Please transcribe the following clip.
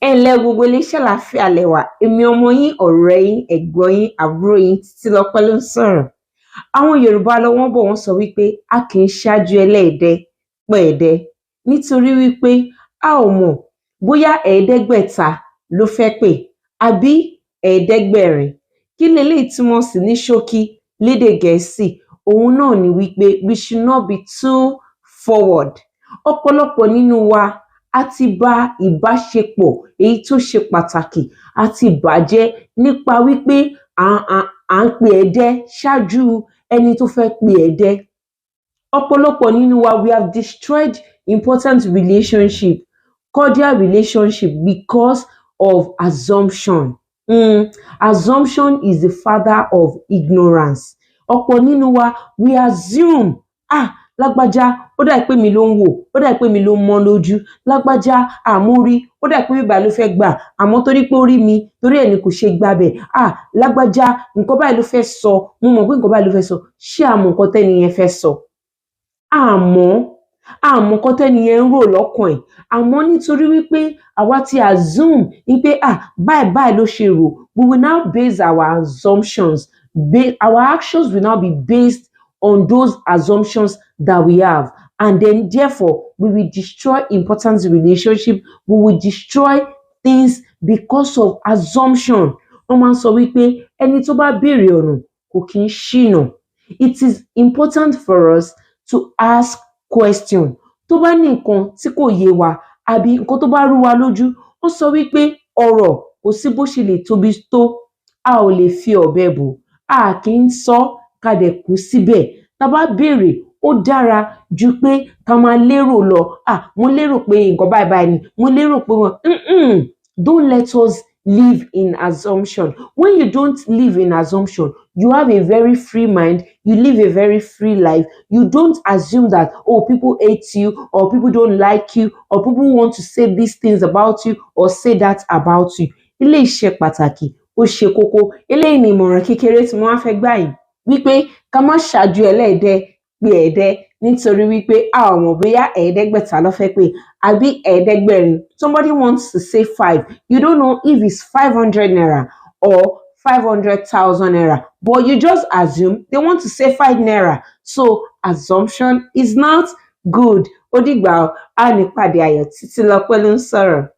Ẹ ǹlẹ́ gbogbo ilé, ṣàlàáfíà lẹ wà? Èmi ọmọ yín, ọ̀rẹ́ yín, ẹ̀gbọ́n yín, àbúrò yín, Títílọpẹ́ ló ń sọ̀rọ̀. Àwọn Yorùbá lọ, wọ́n bọ̀, wọ́n sọ wípé a kì í ṣáájú ẹlẹ́ẹ̀dẹ́ pẹ̀ẹ́dẹ́, nítorí wípé a ò mọ̀ bóyá 500 ló fẹ́ pè àbí 700. Kí leléyìí túmọ̀ sí ní ṣókí lédè Gẹ̀ẹ́sì? Òun náà ni wípé we should not be too forward. Ọ̀pọ̀lọpọ̀ nínú wa, a ti ba ìbáṣepọ̀ èyí tó ṣe pàtàkì, a ti bàájẹ́ nípa wípé à ń pe ẹ̀ẹ́dẹ́ ṣáájú ẹni tó fẹ́ pe ẹ̀ẹ́dẹ́. Ọ̀pọ̀lọpọ̀ nínú wa, we have destroyed important relationship, cordial relationship, because of assumption. Assumption is the father of ignorance. Ọ̀pọ̀ nínú wa, we assume, "Ah, lágbájá, ó dà pé mi ló ń wò, ó dà pé mi ló ń mọ́ lójú. Lágbájá, àmọ́ rí, ó dà pé bíbá ló fẹ́ gbà, àmọ́ torí pé ó rí mi, torí ẹ̀ ni kò ṣe gbabẹ̀. Ah, lágbájá, nǹkan báyìí ló fẹ́ sọ, mo mọ̀ pé nǹkan báyìí ló fẹ́ sọ." Ṣé a mọ̀ nǹkan tẹ́ni yẹn fẹ́ sọ? Àmọ́ nǹkan tẹ́ni yẹn ń rò lọ́kàn ẹ̀. Àmọ́ nítorí wípé àwa ti assume wípé, ah, báyìí báyìí ló ṣe rò, we will now base our assumptions, our actions will now be based on those assumptions that we have, and then therefore we will destroy important relationship, we will destroy things because of assumption. Wọ́n máa ń sọ wípé ẹni tó bá béèrè ọ̀nà kò kí ń ṣìnà. It is important for us to ask question. Tó bá ní nǹkan tí kò yé wa àbí nǹkan tó bá rú wa lójú, wọ́n sọ wípé ọ̀rọ̀ kò sí bó ṣe lè tóbi tó, a ò lè fi ọ̀bẹ bò. A kì í sọ ká dẹ̀ kú síbẹ̀. Tá a bá béèrè, ó dára ju pé ká máa lérò lọ. "Ah, mo lérò pé nǹkan báyìí báyìí ni, mo lérò pé wọn." Don't let us live in assumption. When you don't live in assumption, you have a very free mind, you live a very free life. You don't assume that, oh, people hate you or people don't like you or people want to say these things about you or say that about you. Eléyìí ṣe pàtàkì, ó ṣe kókó. Eléyìí ni ìmọ̀ràn kékeré tí mo wá fẹ́ gbà yín, wípé ká má ṣáájú ẹlẹ́ẹ̀dẹ́ pé ẹ̀ẹ́dẹ́, nítorí wípé a ò mọ̀ bóyá 500 ló fẹ́ pè àbí 700. Somebody wants to say five, you don't know if it's ₦500 or ₦500,000, but you just assume they want to say ₦5. So assumption is not good. Ó dìgbà, á ní pàdé ayọ̀. Títílọpẹ́ ló ń sọ̀rọ̀.